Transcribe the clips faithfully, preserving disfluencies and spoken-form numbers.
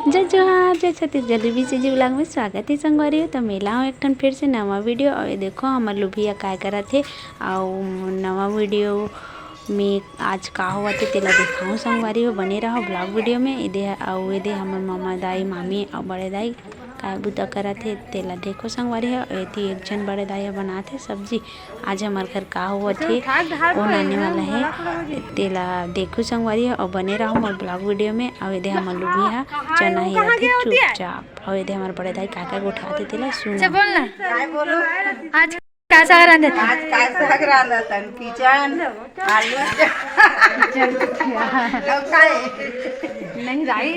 जय जोहार, जय छत्तीसगढ़, लुभी सीजी vlog में स्वागत हे संगवारी हो। तो मिला हूँ एक ठन फिर से नवा वीडियो। और ये देखो हमर लुभिया काय करत हे, और नवा वीडियो में आज का होवत हे तेला दिखाऊँ संगवारी हो। बने रहो vlog वीडियो में। ये दे, और ये दे हमर मामा दाई, मामी और बड़े दाई काय बुता करत हे तेला देखो संगवारी हो। एती एक झन बड़े दाई ह बनात हे सब्जी। आज हमर घर का होवत हे, कौन आने वाला हे, तेला देखू संगवारी हो, और बने रहो मोर vlog वीडियो में। और ये दे हमर लुभी ह चना हेरत हे चुपचाप, और ये दे हमर बड़े दाई का का गोठियात हे तेला सुनो। अच्छा बोल ना। आज का साग रांधत हे? आज का साग रांधत हन? किचन, आलू। और काय? नहीं दाई,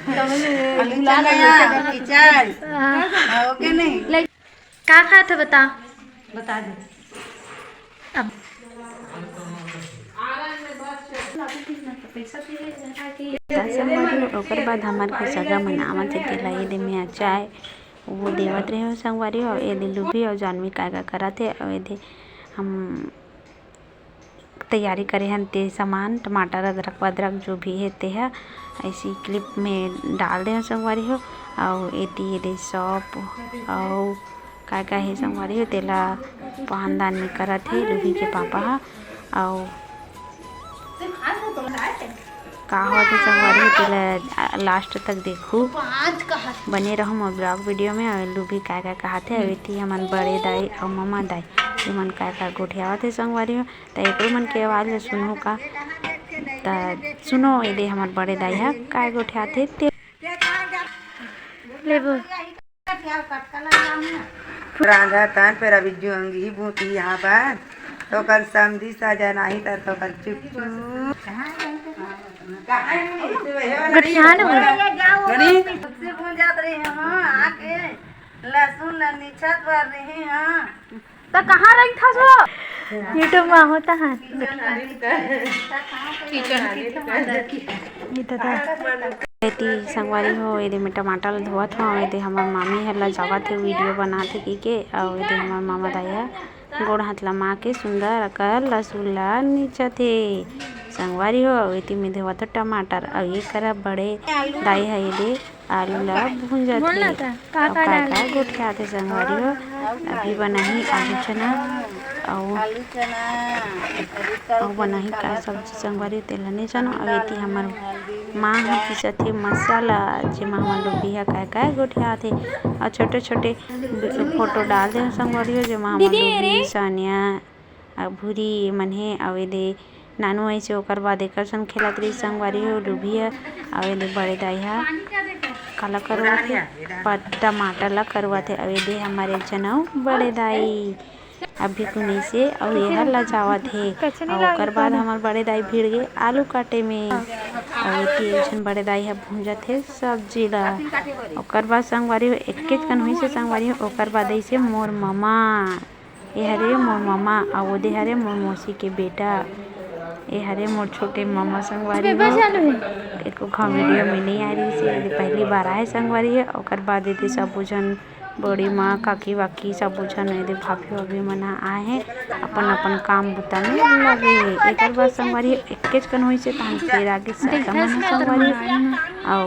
आलू चना, किचन। हाँ। हाँ, ओके नहीं? का खात हे बता? बता दे। अब त संगवारी हो, ओकर बाद हमर के सगा मन आवत हे, तेला ये दे मैं चाय वो देवत रहे हो संगवारी हो। ये दे लुभी और जानवी का का करत हे, और ये दे हम तैयारी करे हन ते सामान, टमाटर, अदरक वदरक जो भी हे ते ह ऐसी क्लिप में डाल दे हो संगवारी हो। और एती ये दे सौंफ और का का हे संगवारी हो, तेला पान दान में करत हे लुभी के पापा ह। अउ का होत हे संगवारी हो, तेला लास्ट तक देखू, बने रहू मोर vlog वीडियो में। अउ लुभी का का कहत हे, अउ एती हमन बड़े दाई अउ ममा दाई, एमन का का गोठियावत हे संगवारी हो। त एकरो मन के आवाज ल सुनहू का, त सुनो, एदे हमर बड़े दाई ह काय गोठियात हे ते। लेबो। रांधा तन फेर अभी जोंगी बूटी यहाँ पर, तो कल समधी सजा नाही त तो कल चुप चुप। गोठिया न हो। गनी? सब्जी भून जात रही हम, आके लहसुन ल निचत बर रही हम। त कहाँ रही था सो? YouTube में होता है। किचन की टमाटर की। ये तो था। एती संगवारी हो, एदे में टमाटर ल धोवत हो, एदे हमर मामी हर ला जावत हे, वीडियो बनात हे कहिके, अउ एदे हमर मामा दाई ह गोड़ हाथ ला मा के सुंदर अकन लहसुन ला निचत हे। संगवारी हो, एती में धोवत हो टमाटर, अउ ये करा बड़े दाई ह एदे आलू ला भूंजत हे। अउ काय काय गोठियात हे संगवारी हो, अभी बनाही आलू चना, अउ अउ बनाही का सब्जी संगवारी हो, तेला नइ जानो। अउ एती हमर माँ ह पीसत हे मसाला, जेमा हमर लोबिया काय काय गोठियात हे, अउ छोटे छोटे फोटो डाल दे संगवारी हो, जेमा हमर लोबी, सानिया, अउ भूरी मन हे, अउ एदे नानू आइसे, ओकर बाद एकर संग खेलत रहिस संगवारी हो, लुभी ह, अउ एदे बड़े दाई ह काला करवात हे, प-, टमाटर ला करवात हे, अउ एदे हमर एक झन अउ बड़े दाई अभी कुनइसे, अउ एहर ला जावत हे, अउ ओकर बाद हमर बड़े दाई भिड़ गे आलू काटे में, अउ एती एक झन बड़े दाई ह भूंजत हे सब्जी ला, ओकर बाद संगवारी हो, एकेच कन होइसे संगवारी हो, ओकर बाद अइसे मोर ममा। ए हरे मोर ममा, अउ ओदे हरे मोर मौसी के बेटा। ए हरे मोर छोटे ममा संगवारी हो। एको घाव वीडियो में नइ आए रहिस हे, एदे पहली बार आए संगवारी हो। ओकर बाद एदे सबो झन बड़ी माँ, काकी वाकी सबो झन एदे भाभी वाभी मन ह आए हे, अपन अपन काम बुता में लगे हे। एकर बाद संगवारी हो, एकेच कन होइसे, तहन फेर आगे सगा मन ह संगवारी हो। अउ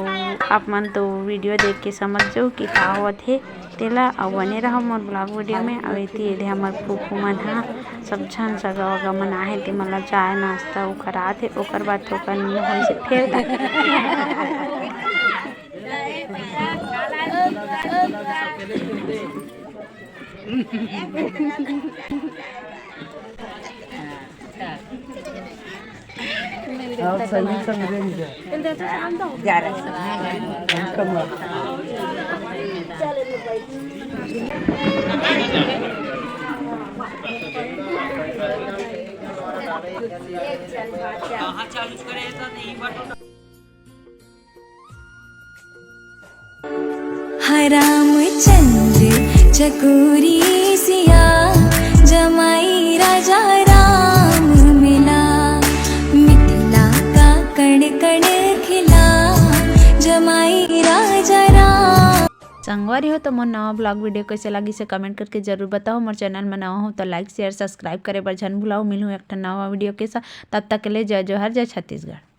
आप मन तो वीडियो देख के समझ जाओ कि का होवत हे। तेला अउ बने रहो मोर vlog वीडियो में। अउ एती एदे हमर फूफू मन ह, सब झन सगा वगा मन आहे, ते मन ला चाय नाश्ता उ करात हे, ओकर बाद थोकन होइसे फेर हरामचंद चकोरी सिया, जमाई राजा राम मिला, मिथिला का कण कण खिला, जमाई राजा राम। संगवारी हो, तो मोर नवा vlog वीडियो कइसे लागिस हे comment करके जरूर बताओ। मोर channel में नवा हो तो like share subscribe करे बर झन भुलाओ। मिलहूँ एक ठन नवा वीडियो के साथ, तब तक के लिए जय जोहार, जय छत्तीसगढ़।